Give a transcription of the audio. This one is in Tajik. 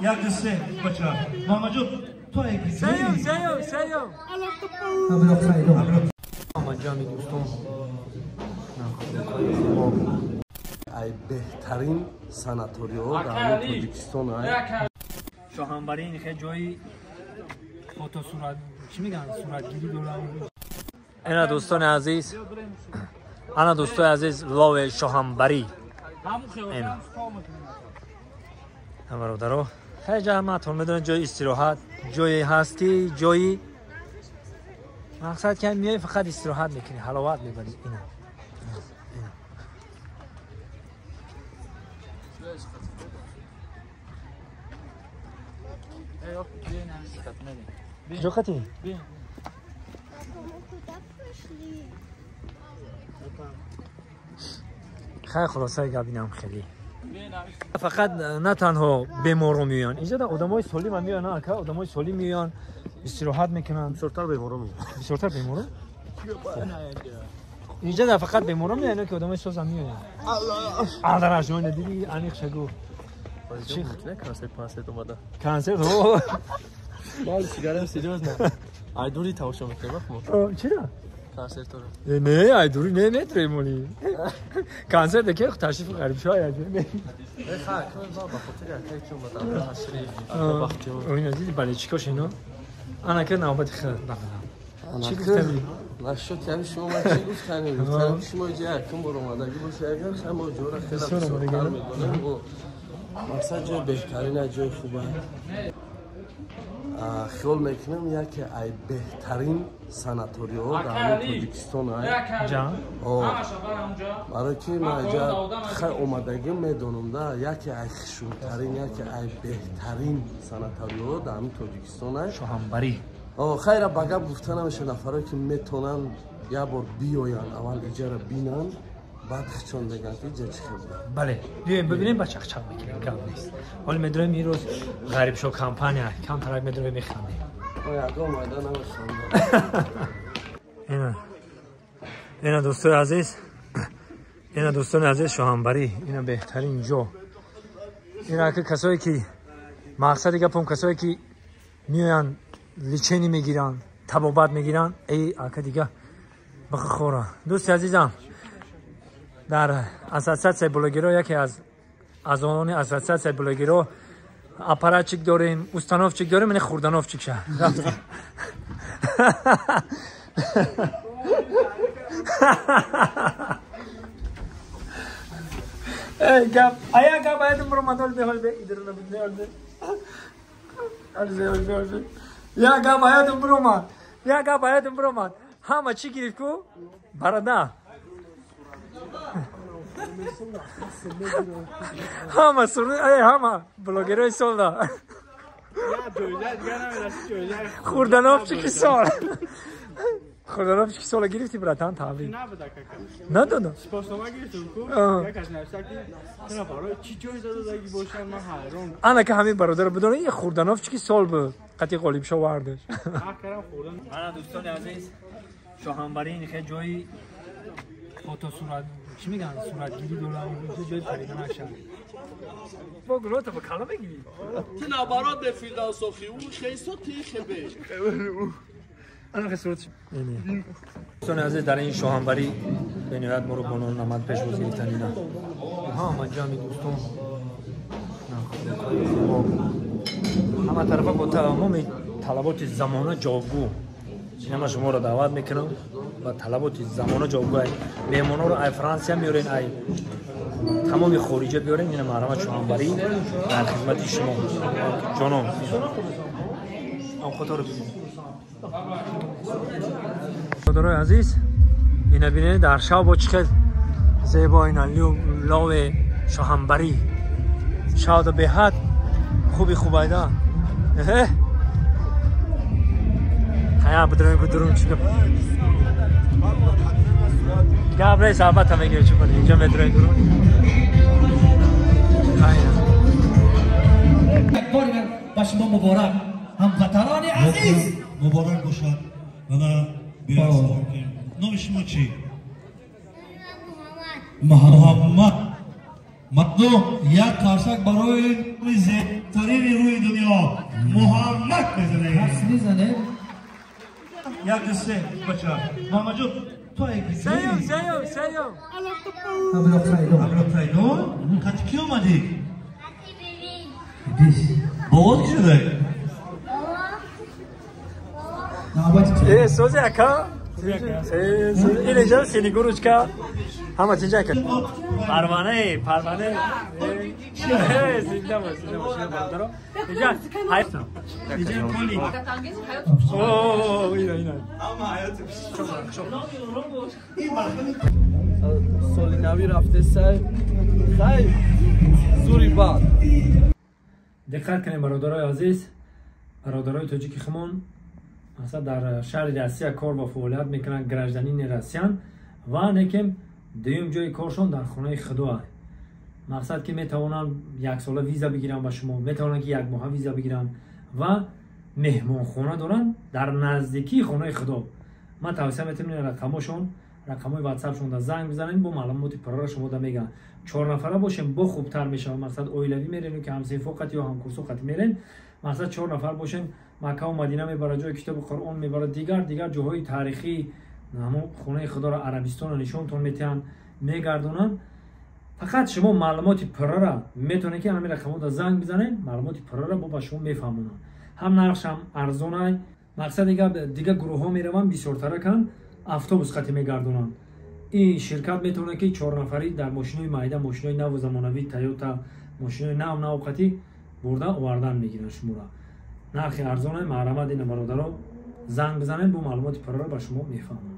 1 2 3 бача. Муҳаммадҷон, ту ай ки Сеюм, сеюм, сеюм. Ҷамъи дӯстон. Ай беҳтарин санаториҳо дар Тоҷикистон ай. Шоҳанбарӣ ин хе ҷои фотосурат, чӣ мегӯянд, суратгирӣ дорад. Ана дӯстони азиз, ана дӯстои азиз, лови Шоҳанбарӣ. Ина. Бародаро, хеле ҷамъатон медонед, ҷои истироҳат, ҷое ҳаст ки ҷои мақсад ки миёи фақат истироҳат мекунӣ, ҳаловат мебарӣ. Ина. Ина. Куҷо қатӣ? Хай, хулосаи гап инам хеле. Фақат на танҳо беморро меоянд, инҷа одамои солим ҳам меоянд, ака, одамои солим меоянд, истироҳат мекунанд. Бисёртар беморо меоянд. Бисёртар беморо? Инҷа да фақат беморо меоянд, ки одамои соз ҳам меоянд. Алдарашона диди, аниқ шагу. Чӣ концерт, концерт омада. Концерт? Ман сигарам серьёзно. Ай дури тамошо мекунем, мо. Чиро? Концертро. Не, ай дури не метремони. Концерт ки ташриф ғариб шоя. Э ха, кун ба хотири акай ки омада, ташриф, бахтиёр. Ина диди балечикош ино. Ана ки навбати хел бақадам. Чӣ гуфтани? Нашуд, яъне шумо ман чӣ гуфтани? Гуфтам ки шумо инҷа якум бор омадагӣ бошед, агар ҳама ҷора хеле бисёртар медонем. Мақсад ҷои беҳтарин, ҷои хуба. Хиёл мекунам яке ай беҳтарин санаториҳо дар Тоҷикистон ай. Барои ки ман инҷа хай омадагӣ медонам да, яке ай хушрӯтарин, яке ай беҳтарин санаториҳо дар Тоҷикистон ай. Шоҳанбарӣ. Хайра ба гап гуфта намешавад, нафаре ки метавонанд як бор биёянд, аввал иҷара бинанд, баъд хичон мегӯянд ки иҷа чӣ хел буд. Бале, биёем бибинем, ба чақчақ мекунем, гап нест. Ҳоло медонем имрӯз Ғарибшо компания камтарак медонем, механдем. Ягон майда намехандам. Ина. Ина дӯстои азиз, ина дӯстони азиз, Шоҳанбарӣ, ина беҳтарин ҷо. Ина ки касое ки мақсади гапом, касое ки меоянд лечение мегиранд, табобат мегиранд, эй ака дига бихӯра. Дӯсти азизам, дар ассотсиатсияи блогерҳо, яке аз аъзоёни ассотсиатсияи блогерҳо аппаратчик дорем, установчик дорем, ина хурдановчик ша. Эй гап, ая гап, ая дум ромадол бе ҳол бе идрона бе ҳол бе. Ҳол бе, ҳол бе. Я гап, ая дум ромад. Я гап, ая дум ромад. Ҳама чӣ гирифт ку? Барада. Ҳама сур, эй ҳама блогерҳои солда. Хурдановчики сол. Хурдановчики сола гирифти, братан, табрик. Надодам. Сипоснома гирифтам ку. Якаш навишта ки чаро барои чӣ ҷоиза додагӣ бошанд, ман ҳайрон. Ана ки ҳамин бародар бидонед, ин хурдановчики сол буд. Қатъи Ғолибшо вардаш. Ана дӯстони азиз, Шоҳанбарӣ ин хе ҷои фотосурат, чӣ мегӯянд, суратгирӣ дорад, ҷои париданаш шад. Бо гулото ба кала мегирӣ? Ти наоборот бе философи, ӯ хейсо ти хебе. Ана хе сурат. Дӯстони азиз, дар ин Шоҳанбарӣ бениҳоят моро бо нону намад пешвоз гирифтанд ина. Ҳама ҷамъи дӯстон, ҳама тарафа бо тамоми талаботи замона ҷавобгӯ. Ина ман шуморо даъват мекунам ба талаботи замона ҷавобгӯ. Ай меҳмонҳоро ай Франсия меорен, ай тамоми хориҷа биёрен, ина маҳрама Шоҳанбарӣ дар хизмати шумо. Ҷонон, овқаторо бибинед. Бародарои азиз, ина бинед дар шав бо чӣ хел зебо ина лови Шоҳанбарӣ. Шавда беҳад хуби хубайда. Хая бидроем ку дурун чӣ гап. Гап нест, албатта мегирем, чӣ кунем. Инҷа медроем дурун. Ба шумо муборак, ҳамватанони азиз. Муборак бошад. Ана биёед. Номи шумо чӣ? Муҳаммад. Муҳаммад. Мардум як қарсак барои зебтарини рӯи дунё Муҳаммад мезанем. Даст мезанем. Як, ду, се, бача. Муҳаммадҷон, ту Сеюм, сеюм, сеюм. Ҳамроҳ Файдон? Қати кӣ омадӣ? Бобот ки шуда? Э, сози ака. Э, инҷа синигурочка. Ҳама чиҷа ака. Парване, парване. Э, зинда бош, зинда бош, бародаро. Инҷа, инҷа коли. О, ина, ина. Соли нави рафте сай. Хай, зури бад. Диққат кунем, бародарои азиз, бародарои тоҷики хумон, масалан дар шаҳри Россия кор ва фаъолият мекунанд, гражданини Россиян ва некем дуюм ҷои коршон дар хонаи худо аст. Мақсад ки метавонанд яксола виза бигиранд ба шумо, метавонанд ки якмоҳа виза бигиранд ва меҳмонхона доранд дар наздикии хонаи худо. Ман тавсия метавонам ин рақамошон, рақамҳои ватсапшон да занг бизанед, бо маълумоти пурра шумо да мегӯянд. 4 нафара бошем, бо хубтар мешавад. Мақсад оилавӣ мерен ки ҳамсинфо қати ё ҳамкурсо қати мерен. Мақсад 4 нафар бошем, Маккаву Мадина мебарад, ҷои китоби Қуръон мебарад, дигар ҷоҳои таърихӣ, ҳамон хонаи худоро, Арабистонро нишонтон метиҳанд, мегардонанд. Фақат шумо маълумоти пуррара метавонед ки ҳамин рақамҳо занг бизанед, маълумоти пуррара бо ба шумо мефаҳмонанд. Ҳам нархш ҳам арзонай. Мақсад дигар гурӯҳҳо мераванд, бисёртараканд, автобус қати мегардонанд. Ин ширкат метавонад ки 4 нафарӣ дар мошинои майда, мошинои наву замонавӣ, Тойота, мошинои нав нав қати бурда овардан мегиранд шуморо. Нархи арзонай, маҳрамат ина бародаро, занг бизанед, бо маълумоти пуррара ба шумо мефаҳмонанд.